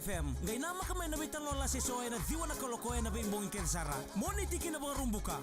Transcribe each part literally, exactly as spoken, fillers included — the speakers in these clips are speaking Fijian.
F M. Qai namaka mai na veitalanoa lasa eso ena ciwa na kaloko ena veibogi kece sara. Moniti ki na Vakarubuka.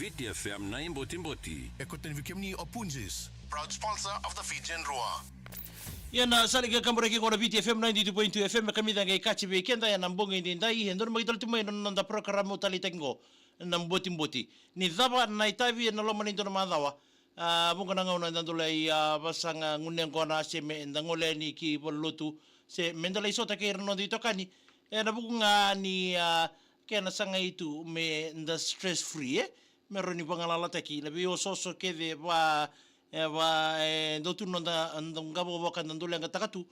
Viti F M na ibotiboti. E koto ni vikemuni o Punjas. Proud sponsor of the Fijian Drua. Ia na sala ni kakaburaki qo na Viti F M ninety-two point two F M, e kamica qai kaci vei keda ena bogi edaidai, e dodonu me qai tale tu mai na noda porokaramu taleitaki qo, na Botiboti. Ni cava na itavi ena loma ni dua na macawa, a, vuqa na gauna eda dau lai, a, vasaga gone qo na se meda gole yani ki valenilotu, se meda lai sota kei ira na noda itokani, ena vuku ga ni, a, kena sagai tu meda stress free, e? Me rawa ni vagalalataki na veiosooso kece va, e, va, e, dau tu na noda, noda qavokavoka, da dau leqataka tu.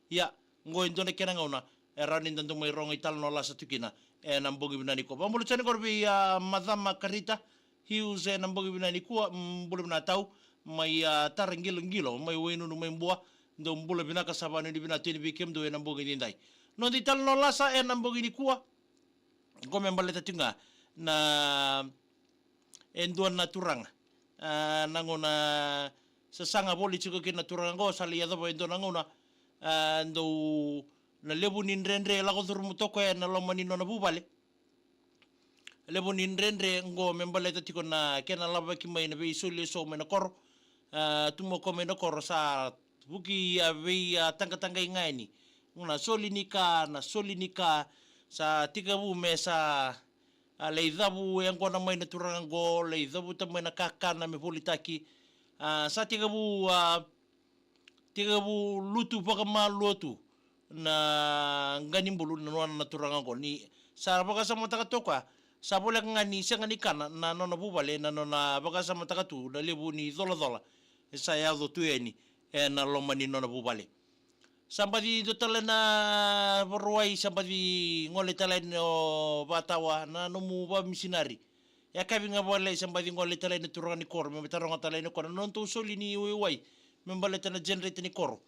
Ia, qo e dua na kena gauna e rawa ni da dau mai rogo italanoa lasa tu kina ena bogi vinaka nikua. Vakabula tiko yani qori vei, a, Macama Karita Hughes ena bogi vinaka nikua, mm, bula vinaka tau, mai, a, Taraqilogilo, mai Wainunu, mai Bua, dou bula vinaka, sa vakanuinui vinaka tu yani vei kemudou ena bogi edaidai. Noda italanoa lasa ena bogi nikua, qo me baleta tiko ga na, e dua na turaga. A, na gauna sasaga voli tiko kina na turaga qo, sa lai yacova e dua na gauna, a, dau na levu ni dredre e lako curuma toka ena loma ni nona vuvale. Levu ni dredre qo me baleta tiko na kena lavaki mai na veisoli eso mai na koro. A, tu mai o koya mai na koro sa vuki, a, vei, a, taqataqai ga yani. Na soli ni ka, na soli ni ka, sa tekivu me sa, a, lai cavu yaqona mai na turaga qo, lai cavuta mai na kakana me volitaki. A, sa tekivu, a, tekivu lutu vakamalua tu na qa ni bulu na nona na turaga qo. Ni sa vakasamataka toka o koya, sa voleka ga ni sega ni kana na nona vuvale, na nona vakasamataka tu na levu ni colacola e sa yaco tu yani ena loma ni nona vuvale. Sa baci dua tale na vakarauwai, sa baci gole tale yani o Vatawa, na nomu vakamisinari. Yakavi ga vakalailai sa baci gole tale yani na turaga ni koro me taroga tale yani o koya na nodratou soli ni waiwai me baleta na generator ni koro.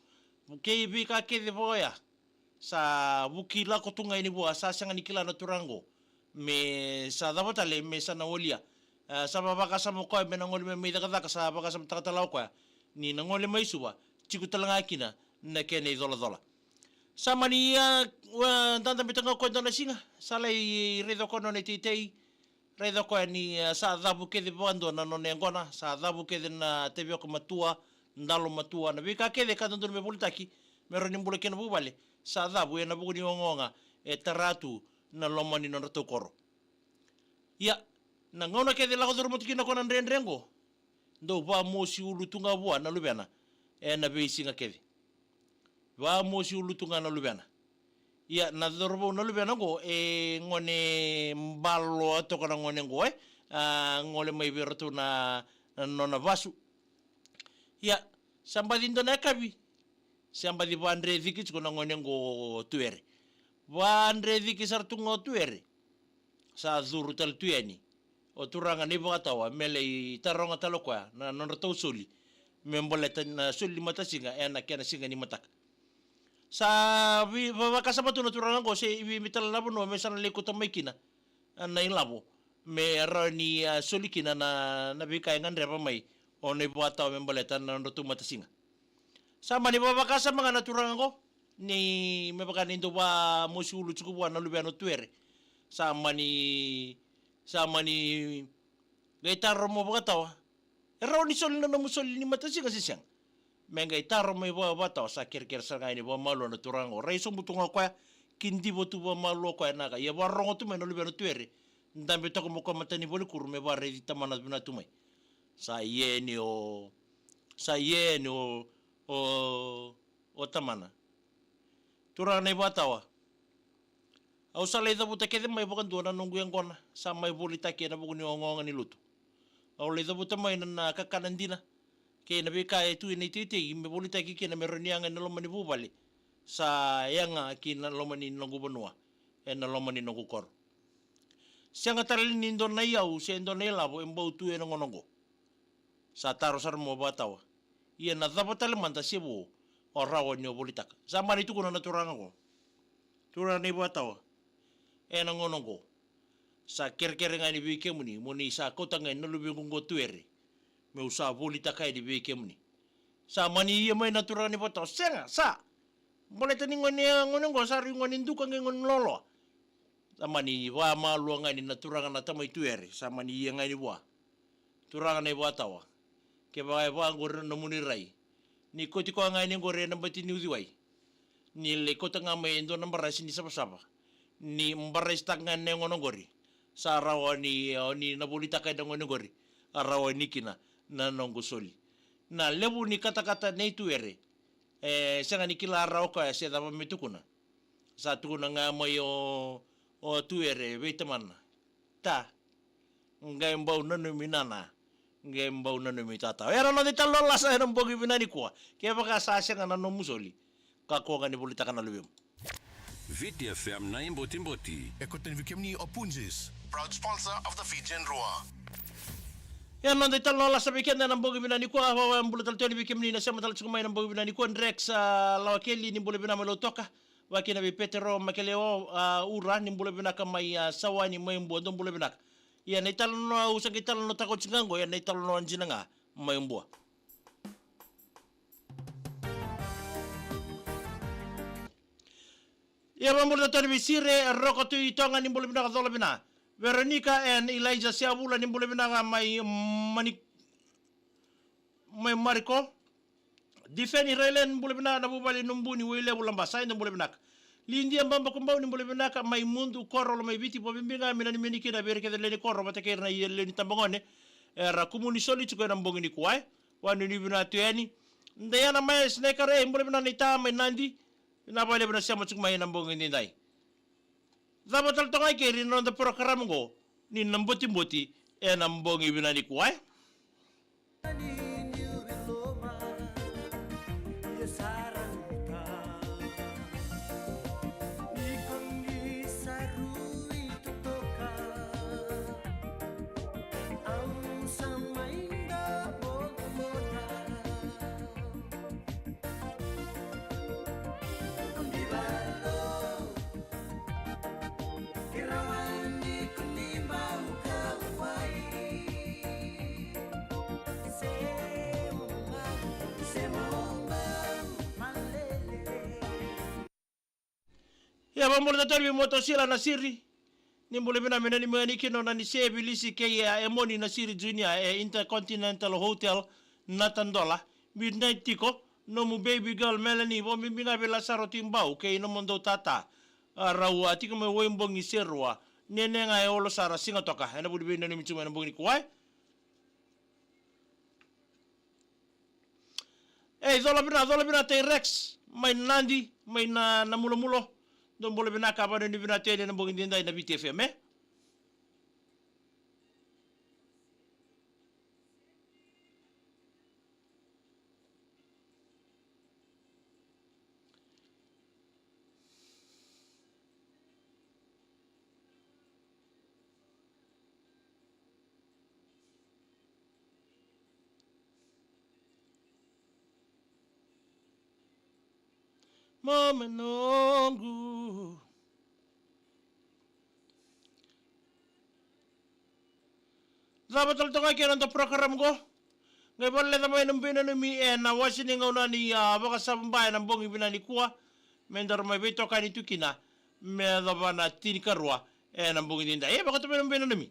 Kei veika kece vaka oya sa vuki lako tu ga yani vua, sa sega ni kila na turaga qo me sa cava tale me sa na walia. A, sa vakasama o koya me na gole mai, mai cakacaka, sa vakasamataka tale o koya ni na gole mai Suva, tiko tale ga kina na kena icolacola. Sa mani, a, a, dadabe toka ga o koya e dua na siga, sa lai raica o koya na nona iteitei, raica o koya ni, a, sa cavu kece vakadua na nona yaqona, sa cavu kece na teveko matua, dalo matua, na veika kece ka dodonu me volitaki, me rawa ni bula kina vuvale, sa cavu ena vuku ni ogaoga e tara tu na loma ni nodratou koro. Ia, na gauna kece e lako curuma tu kina o koya na dredre oqo, dau vamosi ulu tu ga vua na luvena ena veisiga kece. Vamosi ulu tu ga na luvena. Ia, na cauravou na luvena oqo, e gone baloa toka na gone oqo, e. A, gole mai vei iratou na, na nona vasu. Ia, sa baci dua na yakavi. Sa baci vadreciki tiko na gone oqo o Tuere. Vadreciki sara tu ga o Tuere. Sa curu tale tu yani o turaga na iVakatawa me lai taroga tale o koya na nodratou soli, me baleta na soli ni matasiga ena kena siga ni mataka. Sa vei-, va-, vakasama tu na turaga oqo se i vei, vei tale na vanua me sa na lai kauta mai kina, a, na ilavo me rawa ni, a, soli kina na, na veika e gadreva mai o na iVakatawa me baleta na nodratou matasiga. Sa mani va-, vakasama ga na turaga oqo ni me vaka ni dau vamosi ulu tiko vua na luvena o Tuere. Sa mani, sa mani qai taro mai o Vakatawa, e rawa ni soli na nomu soli ni matasiga se sega? Me qai taro mai o Vakatawa, sa kerekere sara ga yani vakamalua na turaga oqo. Rai sobu tu ga o koya, kidiva tu vakamalua o koya na ka. Ia vakarorogo tu mai na luvena o Tuere, dabe toka mai o koya e mata ni valenibula me vakaraici tamana vinaka tu mai. Sa ia yani o, sa ia yani o, o, o tamana. Turaga na iVakatawa, au sa lai cavuta kece mai vakadua na noqu yaqona, sa mai volitaki ena vuku ni ogaoga ni lotu. Au lai cavuta mai na, na kakana dina kei na veika e tu ena iteitei me volitaki kina me rawa ni yaga ena loma ni vuvale. Sa yaga ki na loma ni noqu vanua, ena loma ni noqu koro. Sega tale ni dua na iyau se dua na ilavo e bau tu ena gauna oqo. Sa taro sara mai o Vakatawa. Ia na cava tale mada se vo o rawa ni o volitaka? Sa mani tukuna na turaga oqo. Turaga na iVakatawa, ena gauna oqo, sa kerekere ga yani vei kemuni, mo ni sa kauta ga yani na luvequ oqo o Tuere, meu sa volitaka yani vei kemuni. Sa mani ia mai na turaga na iVakatawa, sega, sa. Baleta ni gone, gone oqo sa rui gone duka qai gone loaloa. Sa mani vakamalua ga yani na turaga na tama i Tuere, sa mani ia ga yani vua. Turaga na iVakatawa, kevaka e vaka oqori na nomuni rai, ni kauti koya ga yani oqori ena bati ni uciwai, ni lai kauta ga mai e dua na barasi ni savasava, ni barasitaka ga ena yagona oqori, sa rawa ni, o ni na volitaka ena gone oqori, a rawa ni kina na noqu soli. Na levu ni katakata nei Tuere, e sega ni kila rawa o koya se cava me tukuna. Sa tukuna ga mai o, o Tuere vei tamana, ta, qai bau nanumi nana, qai bau nanumi tata. Oya na noda italanoa lasa ena bogi vinaka nikua. Kevaka sa sega na nomu soli, kakua ga ni volitaka na luvemu. Viti F M na iBotiboti. E kauta yani vei kemuni o Punjas, proud sponsor of the Fijian Drua. Ia na noda italanoa lasa vei keda ena bogi vinaka nikua, vavabula tale tu yani vei kemuni na sema tale tiko mai ena bogi vinaka nikua, Drex, a, Lawakeli, ni bula vinaka mai Lautoka. Vakakina vei Petero Makelewa, a, Ura, ni bula vinaka mai, a, Sawani mai Bua, dou bula vinaka. Ia na italanoa au sa qai talanoataka oti ga oqo, ia na italanoa dina ga mai Bua. Ia vabula tale vei Sire Roko Tui Toga, ni bula vinaka, cola vinaka. Veronica and Elijah Siavula, ni bula vinaka mai Mani-, mai Mariko. Difeni Railen, bula vinaka na vuvale Nubuni, Wailevu, Labasa, e dou bula vinaka. Lidia Babakubau, ni bula vinaka mai Mudu, Koro, Lomaiviti, vakabibi ga me nanumi yani kina vei ira kece na lewe ni koro vata kei ira na lewe ni tabagone era kumuni soli tiko ena bogi nikua, e. Vakanuinui vinaka tu yani. Diana Maes Naikare, bula vinaka na ita mai Nadi. Vinaka vakalevu na sema tiko mai ena bogi edaidai. Cava tale toka ga i keri na noda porokaramu oqo ni Na Botiboti ena bogi vinaka nikua, e. Ia, vakabula tale vei Moto Sila Nasiri. Ni bula vinaka, me nanumi ga ni kina o Nanise Vilisi kei a Emoni Nasiri Junior e Intercontinental Hotel Natadola. Midnight tiko, nomu baby girl Melanie, vakabibi ga vei Lasaro Tibau kei nomudou tata. A, rau a tiko mai Waibogi, Serua. Nene ga e olo sara, Sigatoka. Ena vuli veinanumi tu mai ena bogi nikua. Ei, cola vinaka, cola vinaka Tei Rex, mai Nadi, mai na, Namulamulo. Dou bula vinaka, vakananumi vinaka tale ena bogi edaidai na Viti F M, e? Mo me noqu. Cava tale toka kei na noda program qo. Qai vakaleca mai na Veinanumi ena wase ni gauna ni, a, vakasavaba ena bogi vinaka nikua. Me daru mai veitokani tu kina me yacova na tinikarua ena bogi edaidai. E, vakatoka mai na Veinanumi.